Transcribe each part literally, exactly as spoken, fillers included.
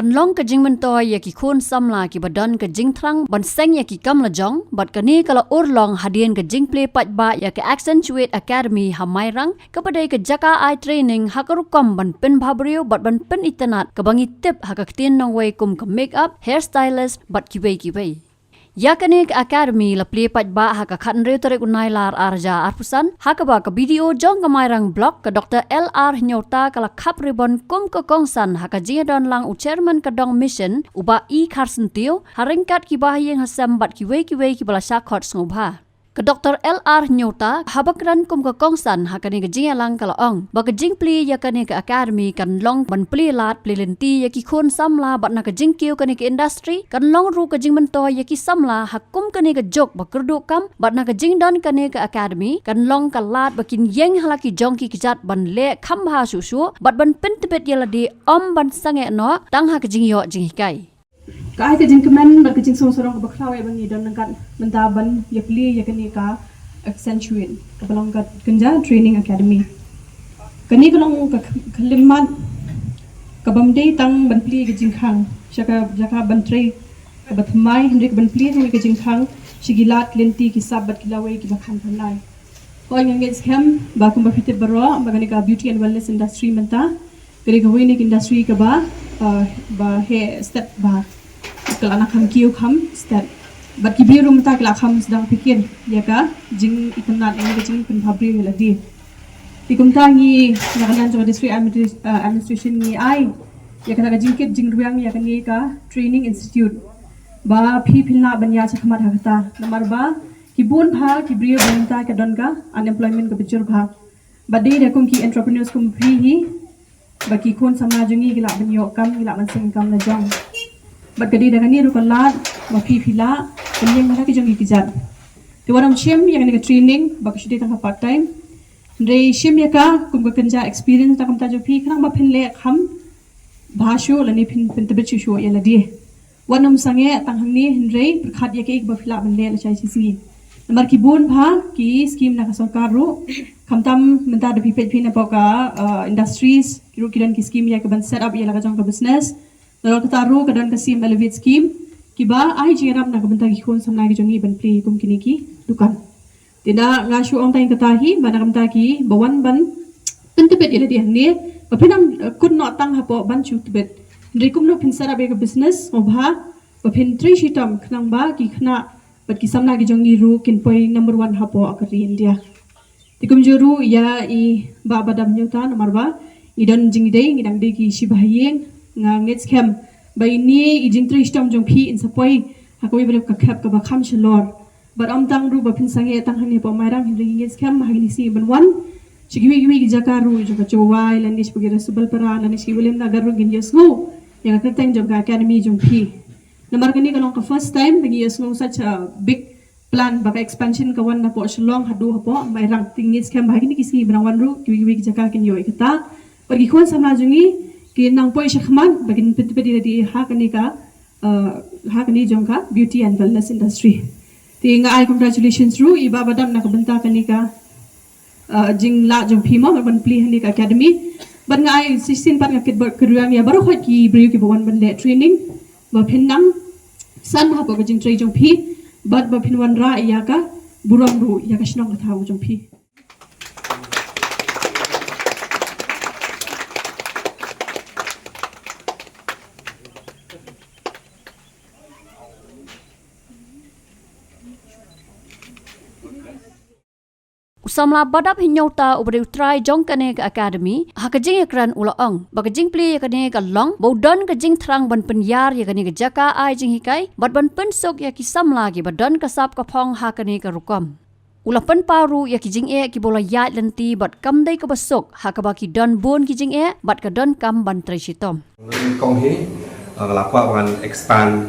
Kan long ka jingmyntoi ïa ki khun samla kiba don ka jingthrang ban seng ïa ki kam lajong, bad kane ka la urlong hadien ka jingplie paidbah ïa ka Accentuate Academy ha Mairang, kaba dei ka jaka ai training ha ka rukom ban pynbhabriew bad ban pynitynnad kaba ngi tip ha ka ktien nongwei kum ka makeup, hairstylist bad kiwei kiwei. Ïa kane ka academy la plie paidbah ha ka khathynriew tarik u Nailar arhajar arphew san, ha kaba ka B D O jong ka Mairang Block, ka Doctor L R Hynñiewta, ka la khap ribbon kum ka kongsan ha ka jingïadon lang u chairman ka Dong Mission, u Bah E Kharsyntiew, ha ryngkat ki bahaïing hasem bad kiwei kiwei kiba la shah khot sngewbha. Ka Doctor L R Hynñiewta, haba kren kum ka kongsan ha kane ka jingïalang, ka la ong ba ka jingplie ïa kane ka academy kan long ban plie lad plie lynti ïa ki khun samla, bad na ka jingkiew kane ka industry kan long ruh ka jingmyntoi ïa ki samla ha kum kane ka juk ba kyrduh kam, bad na ka jingdon kane ka academy kan long ka lad ba kin ïeng ha la ki jong ki kjat ban leh kham bha shuh shuh bad ban pyntbit ïa lade, ym ban sangeh noh tang ha ka jingïoh jinghikai. Ka ai ka jingkmen bad ka jingsngewsarong kaba khraw ïa ba ngi don ryngkat mynta ban ïa plie ïa kane ka Accentuate, kaba long ka kynja training academy. Kane ka long ka khyllipmat kabym dei tang ban plie ka jingkhang sha ka jaka ban trei kaba thymmai, hynrei ka ban plie ka jingkhang sha ki lad lynti ki sap bad ki lawei kiba kham pynlait. Hooid, nga ngeit skhem ba kumba phi tip baroh ba kane ka beauty and wellness industry mynta ka dei kawei na ki industry kaba, ah, ba heh stet, ba ka la na kham kiew kham stet. Bad ki briew ruh mynta ki la kham sdang pyrkhat ïa ka jingitynnad, ïa ka jingpynbhabriew ïa lade. Te kumta ngi na ka liang jong ka district adminis-, ah, administration ngi ai ïa kata ka jingkit jingrwiang ïa kane ka training institute ba phi phin lah ban ïaid shakhmat ha kata. Namar ba ki bun bha ki briew ba mynta ka don ka unemployment kaba jur bha. Bad dei da kum ki entrepreneurs kum phi hi ba ki khun samla jong ngi ki lah ban ïoh kam, ki lah ban seng kam lajong. Bad ka dei da kane ruh ka lad ba phi phi lah ban ïeng ha la ki jong ki kjat. Te wat nym shim ïa kane ka training ba ka shu dei tang ka part time. Hynrei shim ïa ka kum ka kynja experience na ka bynta jong phi, khnang ba phin leh kham bha shuh lane phin pyntbit shuh shuh ïa lade. Wat nym sangeh tang hangne, hynrei pyrkhat ïa kaei kaba phi lah ban leh lashai shi sngi. Namar ki bun bha ki scheme na ka sorkar ruh, khamtam mynta da phi peit phi na pdeng ka, uh, industries, ki ruh ki don ki scheme ïa ka ban set up ïa la ka jong ka business. Nalor kata ruh ka don ka C M Elevate scheme, kiba ai jingïarap na ka bynta ki khun samla ki jong ngi ban plie kum kine ki dukan. Te da nga shu ong tang kata hi, ba na ka bynta kiba wan ban pyntbit ïa lade hangne, ba phin ym, eh, kut noh tang hapoh ban shu tbit. Hynrei kumno phin set up ïa ka business, mo bha, ba phin trei shitom khnang ba ki khynnah bad ki samla ki jong ngi ruh kin poi number one hapoh ka ri India. Te kumjuh ruh ïa i Bah Badap Hynñiewta, namar ba ngi don jingïadei, ngi dang dei ki shi bahaïing, nga ngeit skhem ba ine i jingtrei shitom jong phi in sa poi ha kawei pat ka khep kaba kham shalor. Bad ym tang ruh ba phin sangeh tang hangne hapoh Mairang, hynrei ngi ngeit skhem ha kine ki sngi ban wan, sha kiwei kiwei ki jaka ruh, jong ka Jowai lane sha Bukittinggi, Surabaya lane sha kiwei lem na ka ruh ngin ïohsngew ïa ka kyrteng jong ka academy jong phi. Namar kane ka long ka first time ba ngi ïohsngew such a big plan ba ka expansion ka wan napoh Shillong haduh hapoh Mairang. Te ngi ngeit skhem ba ha kine ki sngi ba nang wan ruh kiwei kiwei ki jaka kin ïoh ïa kata. Bad ki khun samla jong ngi kin nang poi shakhmat ba kin pyntbit ïa lade ha kane ka, uh, ha kane jong ka beauty and wellness industry. Te nga ai congratulations ruh i Bah Badap na ka bynta kane ka, uh, jinglah jong phi mo ban plie ha kane ka academy. Bad nga ai shisien pat nga kyrpad kyrwiang ïa baroh khoit ki briew kiba wan ban leh training, ba phin nang san hapoh ka jingtrei jong phi, bad ba phin wanrah ïa ka burom ruh ïa ka shnong ka thaw jong phi. U samla Badap Hynñiewta uba dei u trai jong kane ka academy, ha ka jingïakren u la ong ba ka jingplie ïa kane ka long ba u don ka jingthrang ban pynïar ïa kane ka jaka ai jinghikai bad ban pynsuk ïa ki samla kiba don ka sap ka phong ha kane ka rukom. U la pynpaw ruh ïa ki jingeh kiba u la ïaid lynti bad kam dei kaba suk, ha kaba ki don bun ki jingeh bad ka donkam ban trei shitom. Kong hi, uh, nga la kwah ban expand,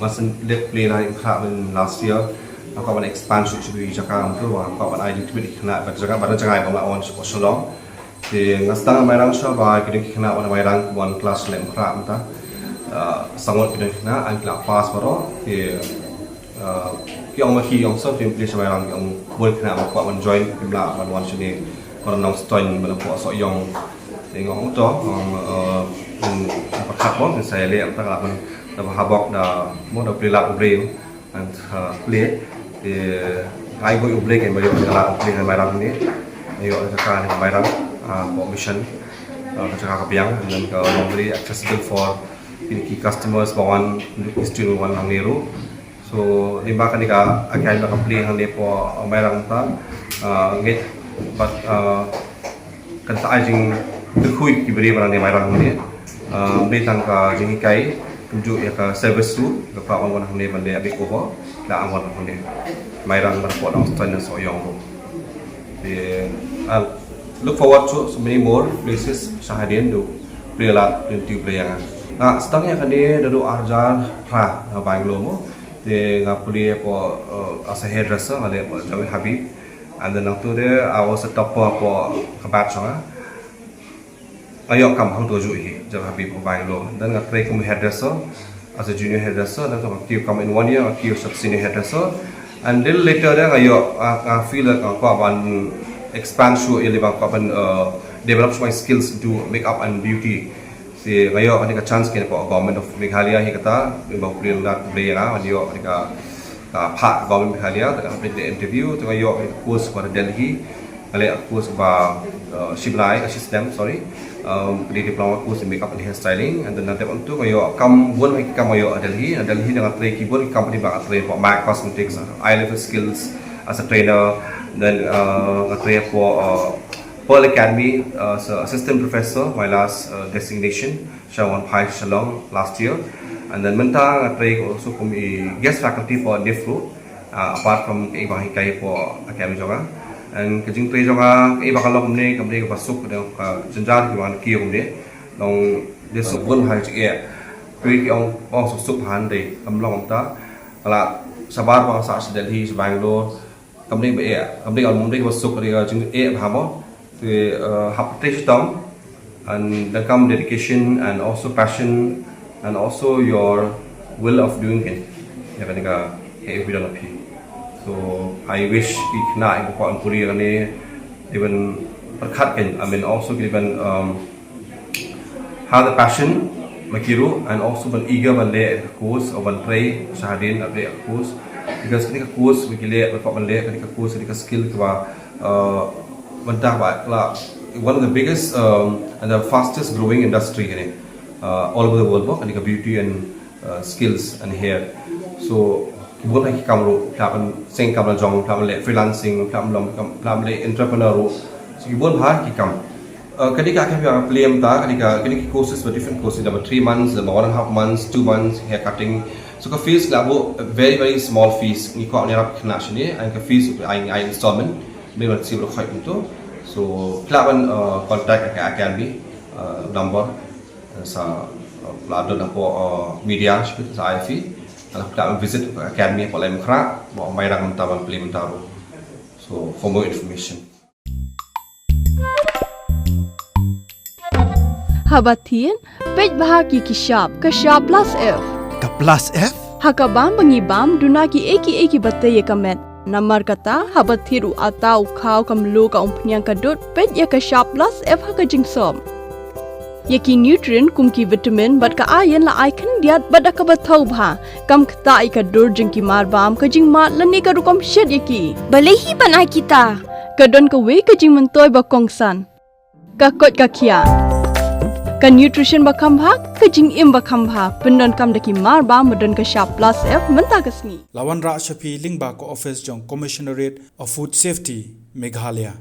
nga shu leit plie na Ïingkhrah last year, nga kwah ban expand shuh shuh ïa ka jaka, nga kwah ban ai jingtbit ïa ki khynnah, bad jaka, bad jaka ba nga wan sha Shillong. Te nga sdang Mairang shuwa ba ki don ki khynnah wan Mairang, wan klas leh Ïingkhrah mynta. Uh, sa ngut ki don ki khynnah, ki la pass baroh. Te, uh, ki ong ma ki ong sa, ki plie sha Mairang, ki ong bun ki khynnah ba kwah ban join, kim lah ban wan shane. Para nongstoin bala pok sok yong. Tengok uto, ong, eh, in, apa khat bon, in saya lihat, tak lapan, tak habok da, mo da pelilat ubri, and, eh, play. Eh, ai boi ubri kan bayo, kala play kan Mairang ni. Ayo, kaka ni Mairang, ah, pok mission, eh, kaka kebiang, and then ka very accessible for pyniki customers, bawan, history wan ang niru. So, lyngba kane ka, ka, ka, ka plie hangne pok, uh, Mairang ta, uh, ngeit, but, uh, kan sa ai jingkyrkhu ki briew ba nang ne Mairang hangne. Uh, ym dei tang ka jinghikai, kumjuh ïa ka service ruh, ka pra wan wan hangne ban leh bit ko, la wan hangne. Mairang ban pok nongstoin nongsoiïong ruh. Te, uh, look forward to so many more places, sha hadien to plie lad, plie tiew plie ïa nga. Nga sdang ïa kane naduh ar hajar phra ha Bangalore mo. Te nga plie pok, uh, as a hairdresser, nga leh pok Javed Habib. And then nangta de, I was a topper pok ka batch nga. Nga ïoh kam hangto juh hi, Javed Habib pok Bangalore. Then nga trei kum hairdresser, as a junior hairdresser, then nga kiew kam in one year, nga kiew as a senior hairdresser. And little later de nga ïoh, uh, nga feel like nga kwah ban expand shuh ïa lade, ba nga kwah ban, uh, develop my skills into makeup and beauty. Te nga ïoh kane ka chance kane pok Government of Meghalaya hi kata, ba u plie lad plie ïa nga, nga ïoh kane ka, ka phah Government Meghalaya, te nga hap leit interview, te nga ïoh kane ka course ba Delhi, nga leh course ba, uh, shi bnai, uh, shi snem, sorry. Um, ka dei diploma course in makeup and hair styling, and then na dep hangto nga ïoh kam bun ki kam nga ïoh Delhi, na Delhi nga trei ki bun ki company ba nga trei pok Mac Cosmetics, uh, Eye Level Skills as a trainer, then, uh, nga trei pok, uh, Pearl Academy, uh, as a assistant professor, my last, uh, designation. Sha wan phai Shillong last year. And then mynta nga trei also kum i guest faculty pok NIFT ruh, uh, apart from kaei ba nga hikai pok academy jong nga. And ka jingtrei jong nga, kaei ba ka long kumne, kumne kaba suk, ka jynjar kiba nga kiew kumne. Long dei suk bun ha jingeh. Kiwei ki ong, ong suk suk ha, ym dei, kam long kumta. Ka la shabar ba nga sah sha Delhi, sha Bangalore. Kam dei ba eh, kam dei, kam dei ba suk, ka dei ka jingeh bha mo. Te, uh, hap trei shitom, and donkam dedication and also passion and also your will of doing it. Ïa kane ka, eh, bidang phi. So I wish ki khynnah kiba kwah ban pule kane, even pyrkhat kan, I mean, also ki ban, um, have the passion ma ki ruh, and also ban eager ban leh course, or ban trei sha hadien ban leh course, because kane ka course ba ki leh, ba kwah ban leh kane ka course, kane ka skill kaba, uh, mynta ba la one of the biggest, um, and the fastest growing industry kane, uh, all over the world, mo, kane ka beauty and, uh, skills and hair. So ki bun ha ki kam ruh, phi lah ban seng kam la jong, phi lah ban leh freelancing, phi lah ban long, phi lah ban leh entrepreneur ruh. So ki bun ha ki kam. Uh, kane ka, ka plie mynta, kane ka, kane ki courses ba different courses, da ba three months, da ba one and a half months, two months, hair cutting. So ka fees la buh very, very small fees. Ngi kwah ban ïarap khynnah shane, and ka fees ai, ai installment. Mynta ban siew ruh khoi kumto. So phi lah ban, uh, contact ka academy, uh, number, uh, sa, uh, la don hapoh, uh, media, sa I F E. Lada phi lah ban visit ka academy hapoh Laitumkhrah, ba Mairang mynta ban plie mynta ruh. So for more information. Haba thied, peit bha ki ki shap, ka shap plus F. Ka plus F? Ha ka bam ba ngi bam, duna kiei kiei kiba tei ïa ka met. Namar kata, haba thied u atta, u khaw, ka mluh, ka umphniang, ka dud, peit ïa ka shap plus F ha ka jingsop. Ïa ki nutrient kum ki vitamin bad ka iron la ai khyndiat bad da kaba thaw bha. Kam ktah ïa ka dur jong ki marbam, ka jingmad lane ka rukom shet ïa ki. Balei hi ban ai kita? Ka don kawei ka jingmyntoi ba kongsan. Ka koit ka khiah. Ka nutrition ba kham bha, ka jingim ba kham bha. Pyndonkam da ki marbam ba don ka shap plus F mynta ka sngi. La wanrah sha phi lyngba ka office jong Commissionerate of Food Safety, Meghalaya.